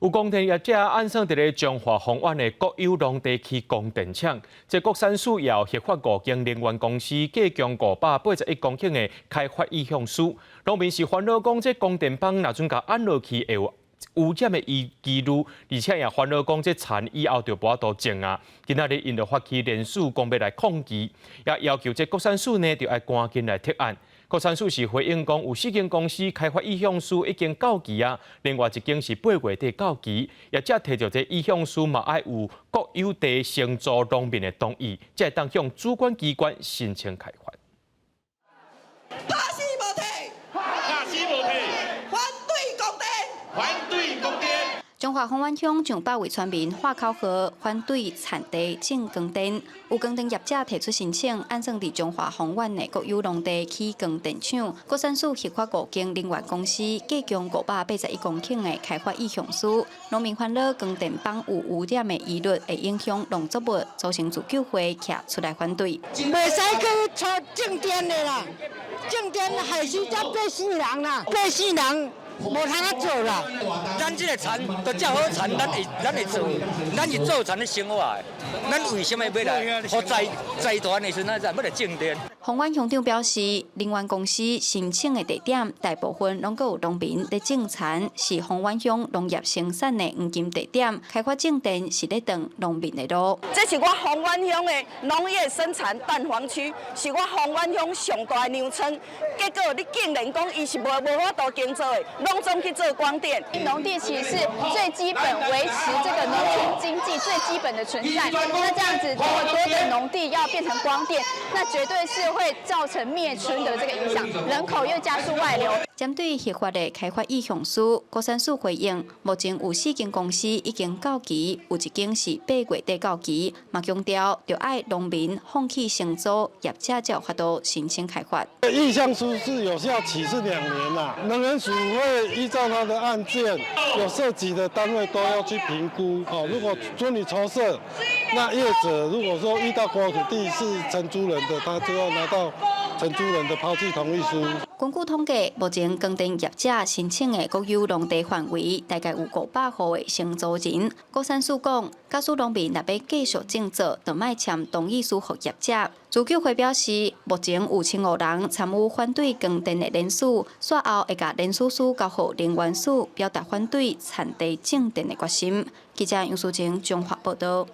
有光電業者按算佇咧彰化豐原的國有農地起光電廠，這國產署也有核發五間能源公司計共581公頃的開發意向書。農民是煩惱講，這光電板若準共按落去會有污染的疑慮，而且也煩惱講這田以後就無法度種啊。今仔日𪜶就發起連署，講欲來抗議，也要求這國產署呢，著愛趕緊來撤案。國產署是回應講，有四間公司開發意向書已經到期啊，另外一間是8月底到期，業者提著這意向書嘛愛有國有地承租農民的同意，才會當向主管機關申請開發。拍死無退，拍死無退，反對光電，反對光電。彰化豐原鄉上百位村民喊口號，反對田地種光電。有光電業者提出申請，按算佇彰化豐原的國有農地起光電廠。國產署核發五間能源公司計共581公頃的開發意向書。農民煩惱光電板有污染的疑慮，會影響農作物，組成自救會徛出來反對。袂使去採種電的啦，種電害死這百姓人啦，百姓人無通啊做啦。咱這个田都遮好田，咱會做，咱是做田咧生活的。咱為什麼欲來予財財團的時陣，咱欲來種電？豐原鄉長表示，能源公司申請的地點大部分攏閣有農民咧種田，是豐原鄉農業生產的黃金地點。開發種電是咧擋農民的路。這是我豐原鄉的農業生產蛋黃區，是我豐原鄉上大的糧倉。結果你竟然講伊是無法度耕作的，攏總去做光電。農地其實是最基本維持這個農村經濟最基本的存在。那這樣子這麼多的農地要變成光電，那絕對是會造成滅村的這個影響，人口又加速外流。針對核發的開發意向書，國產署回應，目前有四間公司已經到期，有一間是8月底到期，嘛強調著愛農民放棄承租，業者才有法度申請開發。意向書是有效期是2年啦，能源署會依照他的案件，有涉及的單位都要去評估。哦，如果准予籌設，那業者如果說遇到國有土地是承租人的，他就要拿到承租人的拋棄同意書。根據統計，目前光電業者申請的國有農地範圍大概有500戶的承租人。國產署講，假使農民若欲繼續種作，就愛簽同意書予業者。自救會表示，目前有1500人參與反對光電的聯署，煞後會共聯署書交予能源署，表達反對田地種電的決心。記者楊淑晴彰化報道。